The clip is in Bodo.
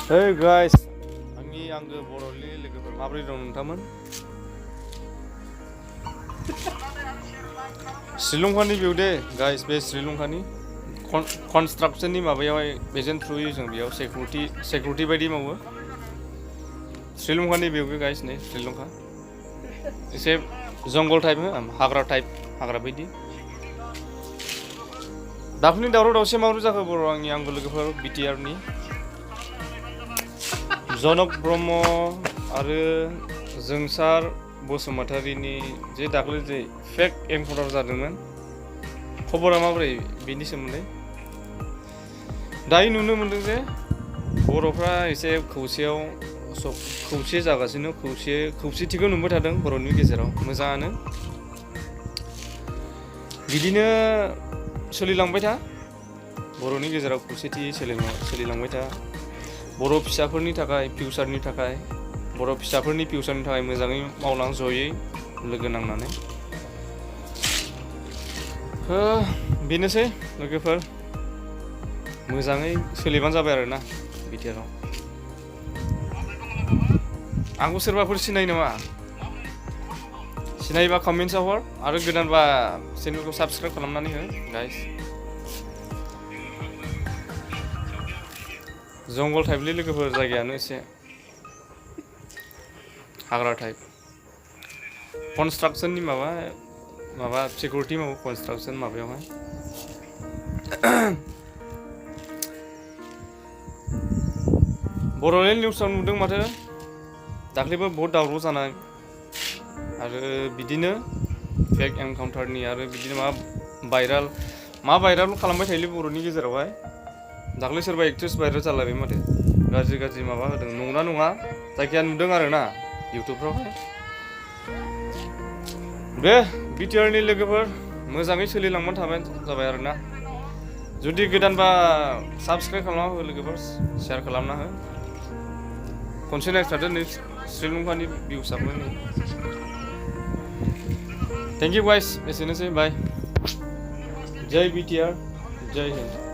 Hey guys, आंनि आंगो बर'नि लोगोफोर माबोरै दं नोंथांमोन? श्रीलंकानि भिउ दे गाइस, बे श्रीलंकानि कनस्ट्राक्शननि माबायावहाय एजेन्ट थ्रुयै जों बेयाव सिकिउरिटि बायदि मावो। श्रीलंकानि भिउ गाइस, नै श्रीलंका एसे जंगल टाइप हाग्रा बायदि। दाख्लैनि दावराव दावसि माबोरै जाखो बर' आंनि आंगो लोगोफोर बिटिआरनि जनक ब्रह्म आरो जोंसार बसुमतारीनि जे दाख्लै जे फेक एनकाउन्टार जादोंमोन, खबरा माबोरै बेनि सोमोन्दै? दायो नुनो मोनदों जे बर'फ्रा एसे खौसे जागासिनो, खौसेथिखौ नुबाय थादों बर'नि गेजेराव। मोजाङानो, बिदिनो सोलिलांबाय था, बर'नि गेजेराव खौसेथि सोलिलांबाय था। बर' फिसाफोरनि थाखाय फिउचारनि थाखाय मोजाङै मावलां जयै लोगो नांनानै। बेनोसै लोगोफोर, मोजाङै सोलिबानो जाबाय आरोना बिटिआराव। आंखौ सोरबाफोर सिनायो नामा? सिनायोबा कमेन्ट्सआव हर, आरो गोदानबा चेनेलखौ साबस्क्राइब खालामनानै हो गाइस। जंगल टाइपलै लोगोफोर, जायगायानो एसे हाग्रा टाइप। कनस्ट्राक्शननि माबा सिकिउरिटि मावो कनस्ट्राक्शन माबायावहाय। बर'लेण्ड निउसाव नुदों माथो दाख्लैबो बहुत दावराव जानाय, आरो बिदिनो फेक एनकाउन्टारनि, आरो बिदिनो मा भाइराल खालामबाय थायोलै बर'नि गेजेरावहाय। दाख्लै सोरबा एक्ट्रेस भाइरेल जालायबाय माथो, गाज्रि माबा होदों। नंगौना नङा जायखिया नुदों आरोना इउटुबफ्रावहाय। दे बिटिआरनि लोगोफोर, मोजाङै सोलिलांबानो थाबाय जाबाय आरोना। जुदि गोदानबा साबस्क्राइब खालामना हो लोगोफोर, शेयार खालामना हो। खनसे नायस्रादो नै श्रीलंकानि भिउसाबो नै। थेंक इउ गाइस, एसेनोसै, बाय। जय बिटिआर, जय हिन्द।